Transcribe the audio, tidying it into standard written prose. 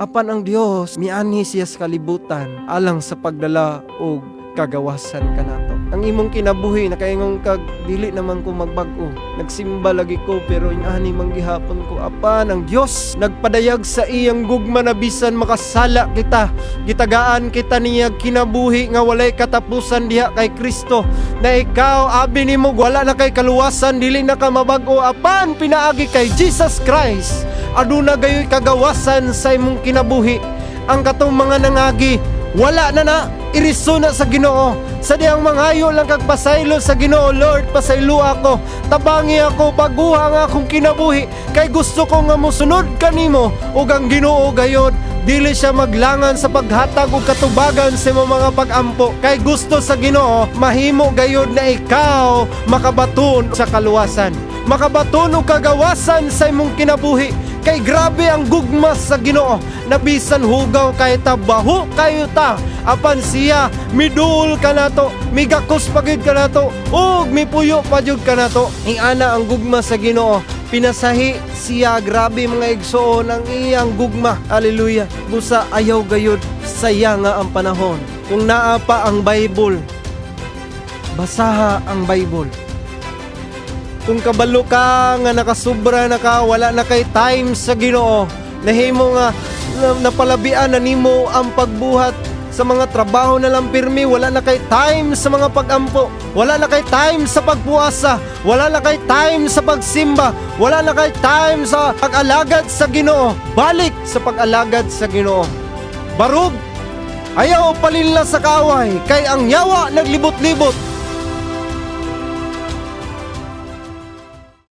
Apan ang Dios, mianhi siya sa kalibutan alang sa pagdala og kagawasan kanato. Ang imong kinabuhi, nakaingon kag, "Dili naman ko magbag-o. Nagsimba lagi ko, pero inani man gihapon ko." Apan ang Dios nagpadayag sa iyang gugma na bisan makasala kita, gitagaan kita niya kinabuhi nga walay katapusan diha kay Kristo. Na ikaw, abi nimo wala na kay kaluwasan, dili na ka mabag-o, apan pinaagi kay Jesus Christ, aduna gayoy kagawasan sa imong kinabuhi. Ang katong mga nangagi, wala na na iriso na sa Ginoo. Sa diyang mangayo lang kag pasaylo sa Ginoo, "Lord, pasaylo ako, tabangi ako, baguha ang akong kinabuhi kay gusto ko nga mosunod kanimo." Ug ang Ginoo gayod, dili siya maglangan sa paghatag og katubagan sa imong mga pag-ampo, kay gusto sa Ginoo mahimo gayod na ikaw makabaton sa kaluwasan, makabaton og kagawasan sa imong kinabuhi, kay grabe ang gugma sa Ginoo na bisan hugaw kay ta, baho kayo ta, apan siya miduol kanato, migakos pa gyud kanato ug mipuyo pa jud kanato. Ingana ang gugma sa Ginoo, pinasahi siya. Grabe, mga igsoon, ang iyang gugma. Hallelujah. Busa ayaw gayud sayanga ang panahon. Kung naa pa ang Bible, basaha ang Bible. Kung kabalo ka nga nakasubra na ka, wala na kay time sa Ginoo, nahimo nga napalabian na nimo ang pagbuhat sa mga trabaho na lang pirmi, wala na kay time sa mga pagampo, wala na kay time sa pagpuasa, wala na kay time sa pagsimba, wala na kay time sa pag-alagad sa Ginoo. Balik sa pag-alagad sa Ginoo. Barug, ayaw palinla sa kaaway, kay ang yawa naglibot-libot.